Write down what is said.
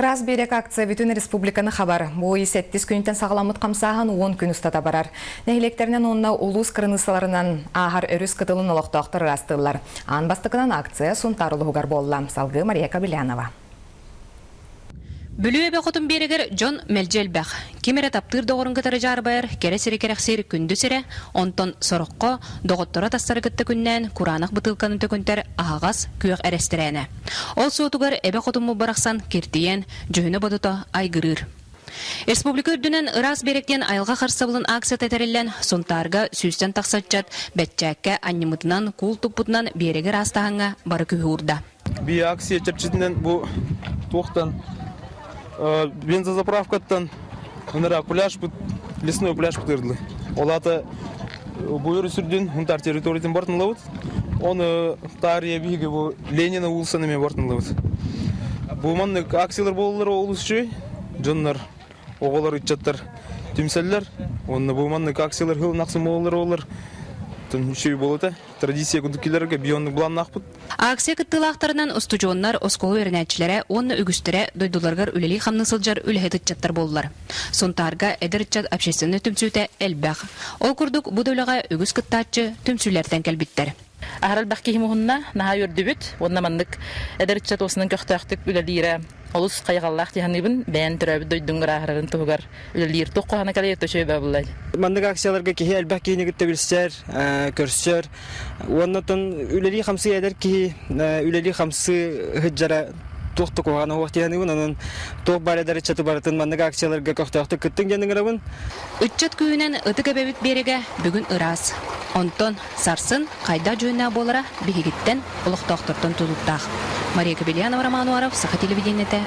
Ыраас биэрэк акция бүтүн республиканы хабар. Бу ый сэттис күнүттэн саҕаламмыт хамсааһын 10 күн устата барар. Нэһилиэктэринэн уонна улуус кырыныыссаларынан ааһар өрүс кытылын олохтоохтор ыраастыыллар. Аан бастакынан акция Сунтаар улууһугар буолла. Салгыы Мария Кобелянова. Бүлүү эбэ хотун биэрэгэр дьон мэлдьи элбэх. Ким эрэ таптыыр доҕорун кытары дьаарбайар, кэрэ сири кэрэхсиир күндү сирэ, онтон сороххо доҕотторо тастары кытта күннээн кураанах бытыылканы төкүнтэр аһаҕас, күөх эрэстэрээнэ. Ол суотугар эбэ хотуммут барахсан киртийэн, дьүһүнэ-бодото айгырыыр. Республика үрдүнэн ыраас биэрэк диэн айылҕа харыстабылын акцията тэриллэн, Сунтаарга сүүстэн тахса ыччат бэччээккэ анньыммытынан, куул туппутунан биэрэги ыраастааһыҥҥа бары күүһү уурда. Би акция чэрчитинэн бу туохтан бензозаправкаттан ыныраа пляж лесной пляж бытырдылы. Ол аата бу өрүс үрдүн Хунтар территориятын бартынлабыт. Оны таарыйа биһиги бу Ленина уулуссаны эме бартынлабыт. Бу маннык акциялар буолаллар олус үчүгэй. Дьоннор, оҕолор, ыччаттар түмсэллэр. Онно бу маннык акциялар хылын ахсын буолаллар олар. Үчүгэй буолута. Традиция курдук киллэрэргэ бионнук былааннаахпыт. Акция кыттыылаахтарынан устудьуоннар, оскуола үөрэнээччилэрэ уонна үгүстэрэ дойдуларыгар үлэлии-хамныы сылдьар үлэһит ыччаттар буоллулар. Сунтаарга эдэр ыччат общественнай түмсүүтэ элбэх. Ол курдук, бу да үлэҕэ үгүс кыттааччы түмсүүлэртэн кэлбиттэр. Аһара элбэх киһи муһунна, наһаа үөрдүбүт уонна маннык эдэр ыччат уосунан көхтөөхтүк үлэлиирэ олус хайҕаллаах дии саныыбын. Бэйэн төрөөбүт дойдуҥ ырааһырарын туһугар үлэлиир туох куһаҕана кэлиэ өтө бабыллай. Маннык акцияларга киһи элбэх киһини кытта билсэр, көрсөр. Уонна оттон үлэлии-хамсыы эдэр киһи үлэлии-хамсыы сылдьара туох да куһаҕана суох дии саныыбын. Онон туох баар эдэр ыччаты барытын маннык акцияларга көхтөөхтүк кыттыҥ диэн ыҥырабын. Ыччат күүһүнэн ытык эбэбит биэрэгэ бүгүн ыраас. Онтон сарсын хайдах дьүһүннээх буолара биһигиттэн, олохтоохтортон тутулуктаах. Мария Кобельянова, Роман Уаров, Саха телевидениетэ.